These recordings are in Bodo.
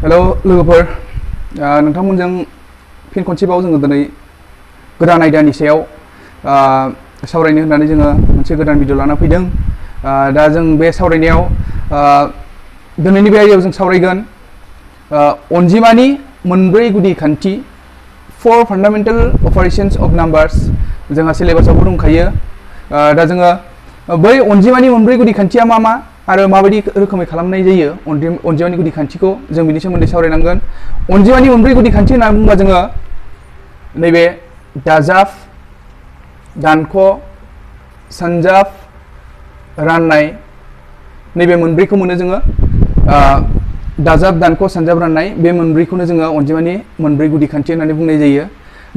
हेलौ लोगोफोर नोंथांमोनजों फिन खनसेबाव जोङो दिनै गोदान आयदानि सायाव सावरायनो होननानै जोङो मोनसे गोदान भिडिअ लाना फैदों। दा जों बे सावरायनायाव दिनैनि बे आयदायाव जों सावरायगोन अनजिमानि मोनब्रै गुदि खान्थि 4 फान्डामेन्टेल अपारेशंस अफ नाम्बार्स जोंहा सिलेबासावबो दंखायो। दा जोङो बै अनजिमानि मोनब्रै गुदि खान्थिया मा आरो माबायदि रोखोमै खालामनाय जायो अनजिमानि गुदि खान्थिखौ जों बिनि सोमोन्दै सावरायनांगोन। अनजिमानि मोनब्रै गुदि खान्थि होनना बुङोबा जोङो नैबे दाजाब, दानख', सानजाब, राननाय नैबे मोनब्रैखौ मोनो जोङो। दाजाब, दानख', सानजाब, राननाय बे मोनब्रैखौनो जोङो अनजिमानि मोनब्रै गुदि खान्थि होननानै बुंनाय जायो।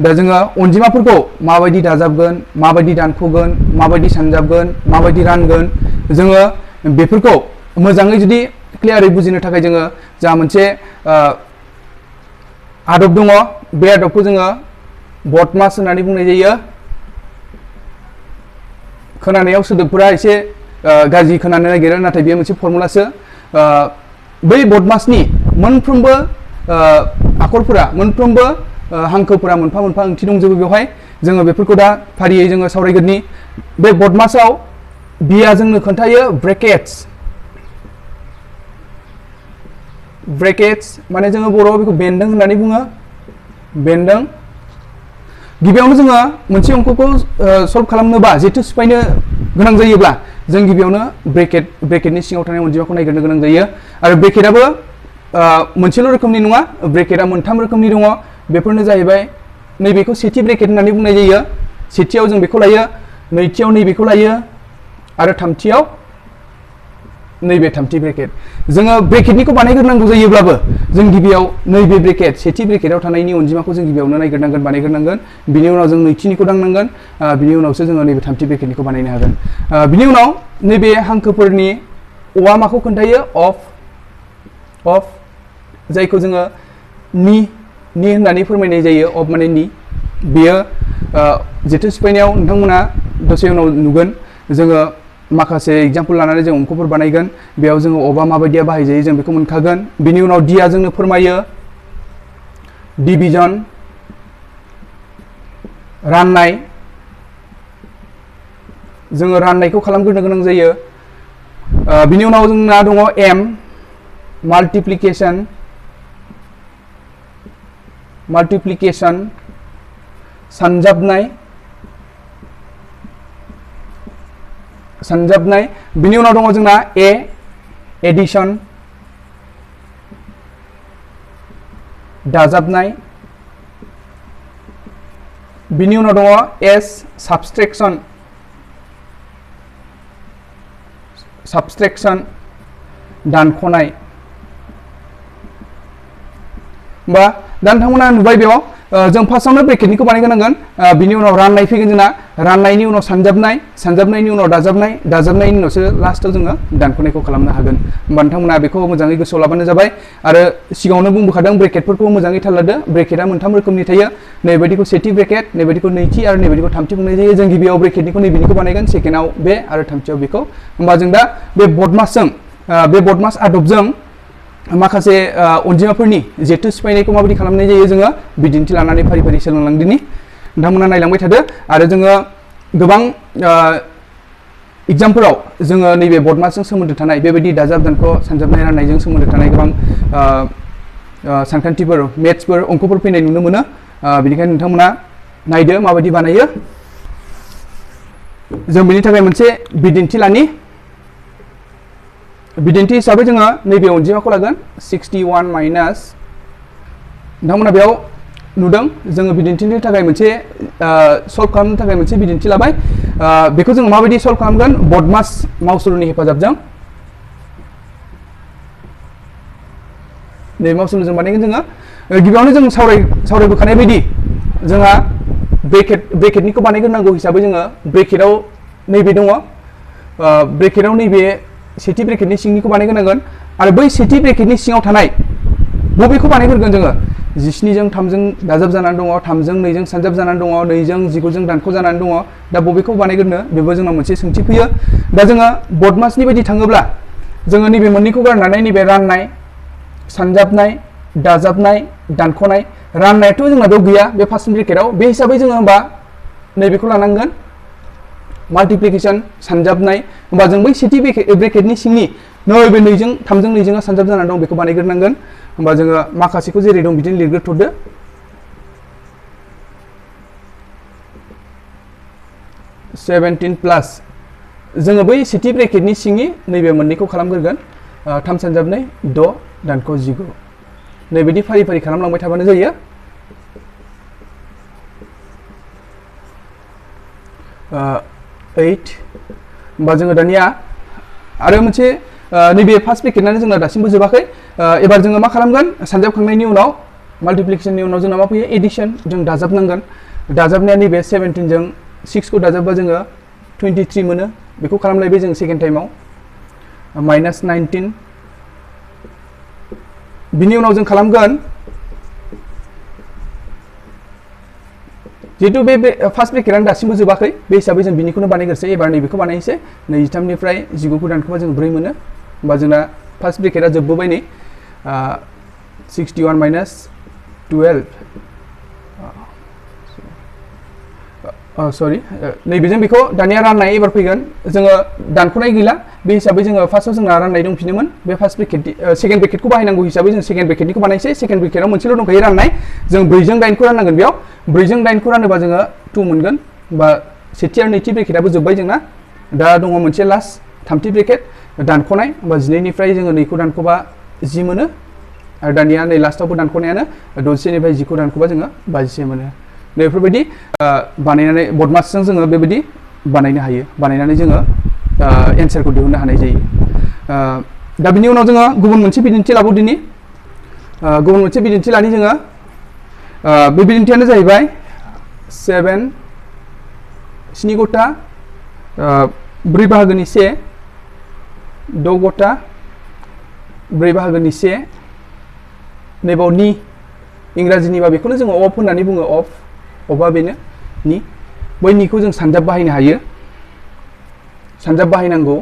दा जोङो अनजिमाफोरखौ माबायदि दाजाबगोन, माबायदि दानख'गोन, माबायदि सानजाबगोन, माबायदि रानगोन, जोङो बेफोरखौ मोजाङै जुदि क्लियारै बुजिनो थाखाय जोङो जा मोनसे आदब दङ, बे आदबखौ जोङो BODMAS होननानै बुंनाय जायो। खोनानायाव सोदोबफोरा एसे गाज्रि खोनानो नागिरो, नाथाय बेयो मोनसे फर्मुलासो। बै BODMASनि मोनफ्रोमबो आखरफोरा, मोनफ्रोमबो हांखोफोरा मोनफा मोनफा ओंथि दंजोबो बेवहाय। जोङो बेफोरखौ दा फारियै जोङो सावरायगोननि। बे BODMASआव बिया जोंनो खोन्थायो ब्रेकेट्स माने जोङो बर'आव बेखौ बेन्दों होननानै बुङो। बेन्दों। गिबियावनो जोङो मोनसे अंकखौ सल्भ खालामनोबा, जेथो सिफायनो गोनां जायोब्ला जों गिबियावनो ब्रेकेटनि सिङाव थानाय अनजिमाखौ नायग्रोनो गोनां जायो। आरो ब्रेकेटआबो मोनसेल' रोखोमनि नङा, ब्रेकेटआ मोनथाम रोखोमनि दङ। बेफोरनो जाहैबाय नैबेखौ सेथि ब्रेकेट होननानै बुंनाय जायो। सेथियाव जों बेखौ लायो, नैथियाव नैबेखौ लायो, आरो थामथियाव नैबे थामथि ब्रेकेट। जोङो ब्रेकेटनिखौ बानायग्रोनांगौ जायोब्लाबो जों गिबियाव नैबे ब्रेकेट, सेथि ब्रेकेटआव थानायनि अनजिमाखौ जों गिबियावनो नायग्रोनांगोन, बानायग्रोनांगोन। बिनि उनाव जों नैथिनिखौ दांनांगोन, बिनि उनावसो जोङो नैबे थामथि ब्रेकेटनिखौ बानायनो हागोन। बिनि उनाव नैबे हांखोफोरनि अआ माखौ खोन्थायो? अफ, जायखौ जोङो नि होननानै फोरमायनाय जायो। अफ माने नि। बेयो जेथो सिफायनायाव नोंथांमोना दसे उनाव नुगोन। जोङो माखासे एग्जाम्पल लानानै जों अंकफोर बानायगोन। बेयाव जोङो अफआ माबायदिया बाहायजायो जों बेखौ मोनखागोन। बिनि उनाव डिआ जोंनो फोरमायो डिभिजन, राननाय। जोङो राननायखौ खालामग्रोनो गोनां जायो। बिनि उनाव जोंना दङ एम, माल्टिप्लिकेशन, सानजाबनाय। बिनि उनाव दङ जोंना एडिशन, दाजाबनाय। बिनि उनाव दङ एस, साबस्ट्रेक्शन, दानख'नाय। होमबा दा नोंथांमोना नुबाय बेयाव जों फार्स्टआवनो ब्रेकेटनिखौ बानायग्रोनांगोन। बिनि उनाव राननाय फैगोन जोंना, राननायनि उनाव सानजाबनायनि उनाव दाजाबनायनि उनावसो लास्टआव जोङो दानख'नायखौ खालामनो हागोन। होमबा नोंथांमोना बेखौ मोजाङै गोसोआव लाबानो जाबाय। आरो सिगाङावनो बुंबोखादों ब्रेकेटफोरखौ मोजाङै थाल लादो। ब्रेकेटआ मोनथाम रोखोमनि थायो। नैबायदिखौ सेथि ब्रेकेट, नैबायदिखौ नैथि, आरो नैबायदिखौ थामथि बुंनाय जायो। जों गिबियाव ब्रेकेटनिखौ नैबेनिखौ बानायगोन, सेकेन्डआव बे, आरो थामथियाव बेखौ। होमबा जों दा बे BODMAS आदबजों माखासे अनजिमाफोरनि जेथो सिफायनायखौ माबायदि खालामनाय जायो जोङो बिदिन्थि लानानै फारि फारि सोलोंलांदिनि। नोंथांमोना नायलांबाय थादो। आरो जोङो गोबां एग्जामफोराव जोङो नैबे BODMASजों सोमोन्दो थानाय बेबायदि दाजाब, दानख', सानजाबनाय, राननायजों सोमोन्दो थानाय गोबां सानखान्थिफोर, मेथ्सफोर, अंकफोर फैनाय नुनो मोनो। बेनिखायनो नोंथांमोना नायदो माबायदि बानायो। जों बेनि थाखाय मोनसे बिदिन्थि लानि। बिदिन्थि हिसाबै जोङो नैबे अनजिमाखौ लागोन 61 माइनास। नोंथांमोना बेयाव नुदों जोङो बिदिन्थिनि थाखाय मोनसे सल्भ खालामनो थाखाय मोनसे बिदिन्थि लाबाय। बेखौ जोङो माबायदि सल्भ खालामगोन? BODMAS मावसुलनि हेफाजाबजों। नैबे मावसुलजों बानायगोन जोङो। गिबियावनो जों सावरायबोखानाय बायदि जोंहा ब्रेकेटनिखौ बानायग्रोनांगौ हिसाबै जोङो ब्रेकेटआव नैबे दङ। ब्रेकेटआव नैबे सेथि ब्रेकेटनि सिंनिखौ बानायग्रोनांगोन। आरो बै सेथि ब्रेकेटनि सिङाव थानाय बबेखौ बानायग्रोगोन जोङो? 17जों 3जों दाजाब जानानै दङ, 3जों 2जों सानजाब जानानै दङ, 2जों 19जों दानख' जानानै दङ। दा बबेखौ बानायग्रोनो? बेबो जोंनाव मोनसे सोंथि फैयो। दा जोङो BODMASनि बायदि थाङोब्ला जोङो नैबे मोननैखौ गारनानै नैबे राननाय, सानजाबनाय दाजाबनाय दानख'नाय राननायाथ' जोंना बेयाव गैया बे फार्स्ट ब्रेकेटाव बे हिसाबै जोङो होमबा नैबेखौ लानांगोन माल्टिप्लिकेशन सानजाबनाय होमबा जों बै सेथि ब्रेकेटनि सिंनि नैबे 2 जों 3 जों 2 जों सानजाब जानानै दं बेखौ बानायग्रोनांगोन होमबा जोङो माखासेखौ जेरै दं बिदिनो लिरग्रोथ'दो 17 प्लास जोङो बै सेथि ब्रेकेटनि सिंनि नैबे मोननैखौ खालामग्रोगोन 3 सानजाबनाय 6 दानख' 19 नैबेदि फारि फारि खालामलांबाय थाबानो जायो 8 होमबा जोङो दानिया आरो मोनसे नैबे फार्स्ट ब्रेकेटआनो जोंना दासिमबो जोबाखै एबार जोङो मा खालामगोन सानजाबखांनायनि उनाव माल्टिप्लिकेशननि उनाव जोंना मा फैयो एडिशन जों दाजाबनांगोन दाजाबनाया नैबे 17 जों 6 खौ दाजाबबा जोङो 23 मोनो बेखौ खालामलायबाय जों सेकेन्ड टाइमाव माइनास 19 बिनि उनाव जों खालामगोन जिहेतु बे फार्स्ट ब्रेकेटआनो दासिमबो जोबाखै बे हिसाबै जों बिनिखौनो बानायग्रोसै एबार नैबेखौ बानायनोसै 23 निफ्राय 19 खौ दानख'बा जों 4 मोनो होमबा जोंना फार्स्ट ब्रेकेटआ जोबबोबाय नै 61 माइनास 12 सरि नैबेजों बेखौ दानिया राननाय एबार फैगोन जोङो दानख'नाय गैला बे हिसाबै जोङो फार्स्टआव जोंना राननाय दंफिनोमोन बे फार्स्ट ब्रेकेट सेकेन्ड ब्रेकेटखौ बाहायनांगौ हिसाबै जों सेकेन्ड ब्रेकेटनिखौ बानायसै सेकेन्ड ब्रेकेटआव मोनसेल' दंखायो राननाय जों 4 जों 9 खौ राननांगोन बेयाव 4 जों 9 खौ रानोबा जोङो 2 मोनगोन बा सेथि आरो नैथि ब्रेकेटआबो जोब्बाय जोंना दा दङ मोनसे लास्ट थामथि ब्रेकेट दानख'नाय होमबा 12 निफ्राय जोङो 2 खौ दानख'बा 10 मोनो आरो दानिया नै लास्टआवबो दानख'नायानो 12 निफ्राय 10 खौ दानख'बा जोङो 52 मोनो बेफोरबायदि बानायनानै बदमासजों जोङो बेबायदि बानायनो हायो बानायनानै जोङो एन्सारखौ दिहुननो हानाय जायो दा बिनि उनाव जोङो गुबुन मोनसे बिदिन्थि लाबावदिनि गुबुन मोनसे बिदिन्थि लानि जोङो बे बिदिन्थियानो जाहैबाय 7 गथा 4 बाहागोनि 1 6 गथा 4 बाहागोनि 1 नैबाव नि इंराजिनिबा बेखौनो जोङो अफ होननानै बुङो अफआ बेनो नि बै निखौ जों सानजाब बाहायनो हायो सानजाब बाहायनांगौ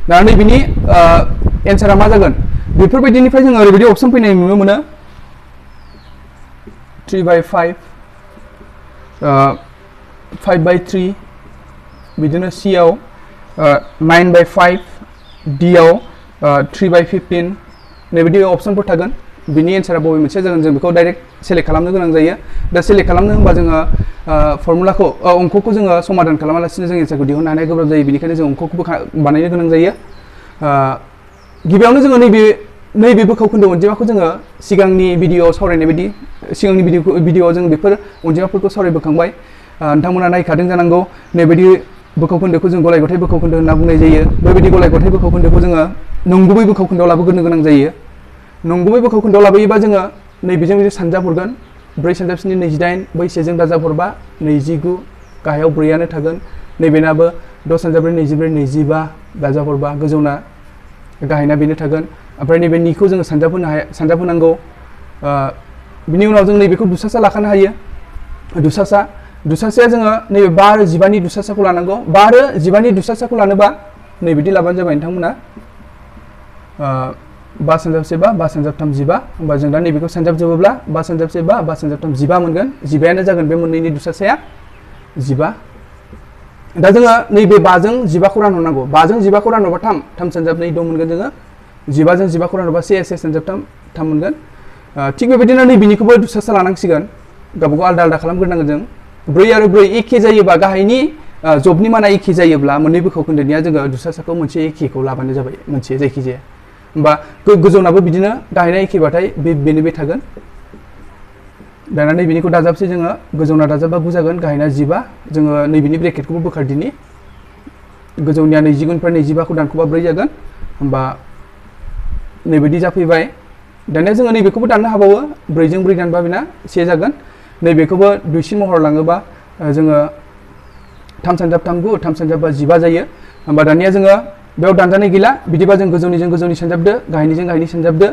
दा नैबेनि एन्सारा मा जागोन बेफोरबायदिनिफ्राय जोङो ओरैबायदि अपसन फैनाय नुनो मोनो 3/5 5/3 बिदिनो C आव 9/5 D आव 3/15 नैबायदि अपसनफोर थागोन बिनि एन्सारा बबे मोनसे जागोन जों बेखौ डाइरेक्ट सेलेक्ट खालामनो गोनां जायो दा सेलेक्ट खालामनो होनबा जोङो फर्मुलाखौ अंकखौ जोङो समाधान खालामालासिनो जों एन्सारखौ दिहुननो हानाया गोब्राब जायो बेनिखायनो जों अंकखौबो बानायनो गोनां जायो गिबियावनो जोङो नैबे बोखाव खोन्दो अनजिमाखौ जोङो सिगांनि भिडिअ'आव सावरायनाय बायदि सिगांनि भिडिअ'आव जों बेफोर अनजिमाफोरखौ सावरायबोखांबाय नोंथांमोना नायखादों जानांगौ नैबायदि बोखाव खोन्दोखौ जों गलाय गथाय बोखाव खोन्दो होनना बुंनाय जायो बेबायदि गलाय गथाय बोखाव खोन्दोखौ जोङो नंगुबै बोखाव खोन्दोआव लाबोग्रोनो गोनां जायो नंगुबै बोखाव खोन्दोआव लाबोयोबा जोङो नैबेजों सानजाब हरगोन 4 सानजाब 7 28 बै 1 जों दाजाब हरबा 29 गाहायाव 4आनो थागोन नैबेनाबो 6 सानजाब 4 24 25 दाजाब हरबा गोजौना गाहायना बेनो थागोन ओमफ्राय नैबे निखौ जोङो सानजाब होनांगौ बिनि उनाव जों नैबेखौ दुसासा लाखानो हायो दुसासाया जोङो नैबे 5 आरो 15 नि दुसासाखौ लानांगौ 5 आरो 15 नि दुसासाखौ लानोबा नैबिदि लाबानो जाबाय नोंथांमोना 5 सानजाब 1 5 सानजाब 3 15 होमबा जों दा नैबेखौ सानजाब जोबोब्ला 5 सानजाब 1 5 सानजाब 3 15 मोनगोन 15यानो जागोन बे मोननैनि दुसासाया 15 दा जोङो नैबे 5 जों 15 खौ रानहरनांगौ 5 जों 15 खौ रानहरबा 3 सानजाब 2 दं मोनगोन जोङो 15 जों 15 खौ रानहरबा 1 सानजाब 3 मोनगोन थिग बेबायदिनो नैबेनिखौबो दुसासा लानांसिगोन गावबागाव आलदा आलदा खालामग्रोनांगोन जों 4 आरो 4 एखे जायोबा गाहायनि जबनि माना एखे जायोब्ला मोननै बोखाव खोन्दोनिया जोङो दुसासाखौ मोनसे एखेखौ लाबानो जाबाय मोनसे जायखिजाया होमबा गोजौनाबो बिदिनो गाहायना एखेबाथाय बेनो बे थागोन दाना नैबेनिखौ दाजाबसै जोङो गोजौना दाजाबा 9 जागोन गाहायना 15 जोङो नैबेनि ब्रेकेटखौबो बोखारदिनि गोजौनिया 20 निफ्राय 25 खौ दानख'बा 4 जागोन होमबा नैबायदि जाफैबाय दानिया जोङो नैबेखौबो दाननो हाबावो 4 जों 4 दानबा बेना 1 जागोन नैबेखौबो दुइसिन महर लाङोबा जोङो 3 सानजाब 3 9 3 सानजाब 15 जायो होमबा दानिया जोङो बेयाव दानजानाय गैला बिदिबा जों गोजौनिजों गोजौनि सानजाबदो गाहायनिजों गाहायनि सानजाबदो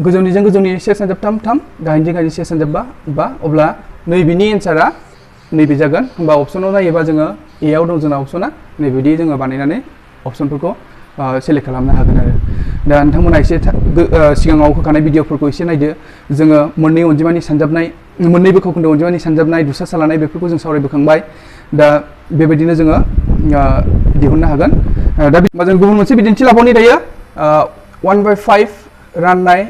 गोजौनिजों गोजौनि 1 सानजाब 3 3 गाहायनिजों गाहायनि 1 सानजाब 5 अब्ला नैबेनि एन्सारा नैबे जागोन होमबा अपसनाव नायोबा जोङो ए आव दं जोंना अपसना नैबायदि जोङो बानायनानै अपसनफोरखौ सेलेक्ट खालामनो हागोन आरो दा नोंथांमोना एसे सिगाङाव होखानाय भिडिअफोरखौ एसे नायदो जोङो मोननै अनजिमानि सानजाबनाय मोननै बोखावखोन्दो अनजिमानि सानजाबनाय दुसा लानाय बेफोरखौ जों सावरायबोखांबाय दा बेबायदिनो जोङो दिहुननो हागोन दा जों गुबुन मोनसे बिदिन्थि लाबावनि दायो 1/5 राननाय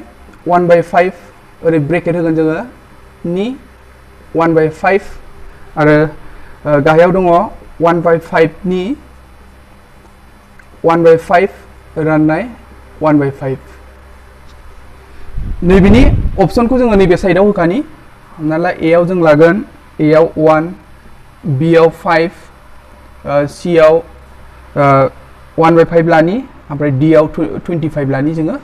1/5 ओरै ब्रेकेट होगोन जोङो नि 1/5 आरो गाहायाव दङ 1/5 नि 1/5 राननाय 1/5 नैबेनि अपसनखौ जोङो नैबे साइडआव होखानि हमना ला ए आव जों लागोन ए आव 1 बि आव 5 सि आव 1/5 लानि ओमफ्राय डि आव 25 लानि जोङो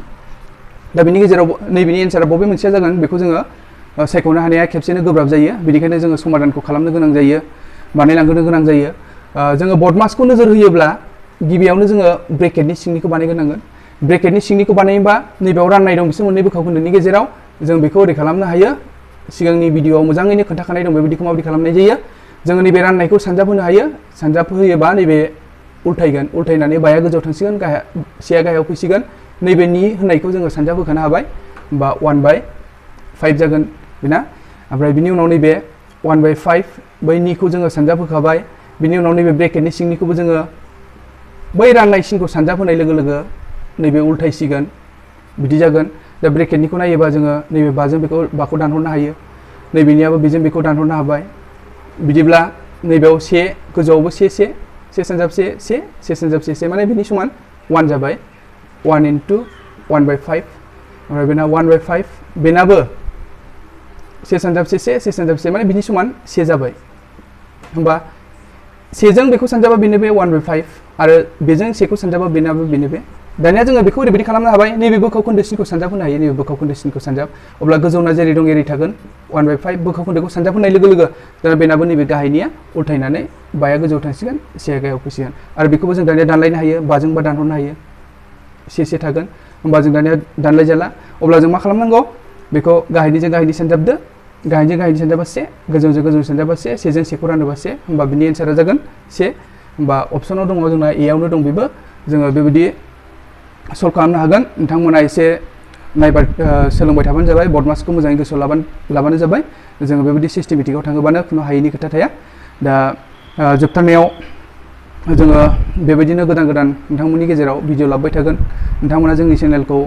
दा बेनि गेजेराव नैबेनि एन्सारा बबे मोनसेया जागोन बेखौ जोङो सायख'नो हानाया खेबसेनो गोब्राब जायो बेनिखायनो जोङो समाधानखौ खालामनो गोनां जायो बानायलांनो गोनां जायो जोङो बडमासखौ नोजोर होयोब्ला गिबियावनो जोङो ब्रेकेटनि सिंनिखौ बानायग्रोनांगोन ब्रेकेटनि सिंनिखौ बानायोबा नैबेयाव राननाय दं बिसोर मोननै बोखावखोन्दोनि गेजेराव जों बेखौ ओरै खालामनो हायो सिगांनि भिडिअआव मोजाङैनो खोन्थाखानाय दं बेबायदिखौ माबायदि खालामनाय जायो जोङो नैबे राननायखौ सानजाब होनो हायो सानजाब होयोबा नैबे उल्थायगोन उल्थायनानै बाया गोजौआव थांसिगोन सेया गाहायाव फैसिगोन नैबेनि होननायखौ जोङो सानजाब होखानो हाबाय होमबा 1/5 जागोन बेना ओमफ्राय बिनि उनाव नैबे 1/5 बै निखौ जोङो सानजाब होखाबाय बिनि उनाव नैबे ब्रेकेटनि सिंनिखौबो जोङो बै राननाय सिनखौ सानजाब होनाय लोगो लोगो नैबे उल्थायसिगोन बिदि जागोन दा ब्रेकेटनिखौ नायोबा जोङो नैबे बाजों बाखौ दानहरनो हायो नैबेनियाबो बेजों बेखौ दानहरनो हाबाय बिदिब्ला नैबेयाव से गोजौआवबो से सानजाब से सानजाब से माने बिनि समान 1 जाबाय 1 into 1/5 ओमफ्राय बेना 1/5 बेनाबो से सानजाब से सानजाब से माने बिनि समान से जाबाय होमबा सेजों बेखौ सानजाबा बेनो बे 1/5 आरो बेजों सेखौ सानजाबा बेनाबो बेनो बे दानिया जोङो बेखौ ओरैबायदि खालामनो हाबाय नैबे बोखावखोन्दो सिनखौ सानजाब होनो हायो नैबे बोखावखोन्दो सिनखौ सानजाब अब्ला गोजौना जेरै दं एरै थागोन 1/5 बोखावखोन्दोखौ सानजाब होनाय लोगो लोगो दाना बेनाबो नैबे गाहायनिया उल्थायनानै बाया गोजौआव थांसिगोन सेया गाहायाव फैसिगोन आरो बेखौबो जों दानिया दानलायनो हायो बाजोंबा दानहरनो हायो से थागोन होमबा जों दानिया दानलाय जाला अब्ला जों मा खालामनांगौ बेखौ गाहायनिजों गाहायनि सानजाबदो गाहायजों गाहायनि सानजाबा से गोजौजों गोजौ सानजाबा सेजों सेखौ रानोबा से होमबा बिनि एन्सारा जागोन से होमबा अपसनाव दङ जोंना ए आवनो दं बेबो जोङो बेबायदि सल्भ खालामनो हागोन नोंथांमोना एसे नायबाय सोलोंबाय थाबानो जाबाय बडमासखौ मोजाङै गोसोआव लाबानो जाबाय जोङो बेबायदि सिस्टेमेटिकआव थाङोबानो खुनु हायैनि खोथा थाया दा जोबथारनायाव जोङो बेबायदिनो गोदान नोंथांमोननि गेजेराव भिडिअ लाबोबाय थागोन नोंथांमोना जोंनि चेनेलखौ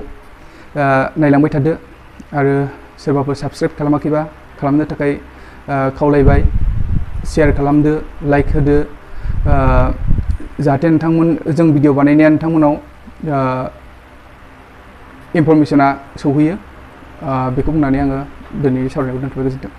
नायलांबाय थादो आरो सोरबाफोर साबस्क्राइब खालामाखैबा खालामनो थाखाय खावलायबाय शेयार खालामदो लाइक होदो जाहाथे जों भिडिअ बानायनाया नोंथांमोनाव इनफरमेसना सौहैयो बेखौ बुंनानै आङो दिनैनि सावरायनायखौ दोनथ'बाय गोजोन्थों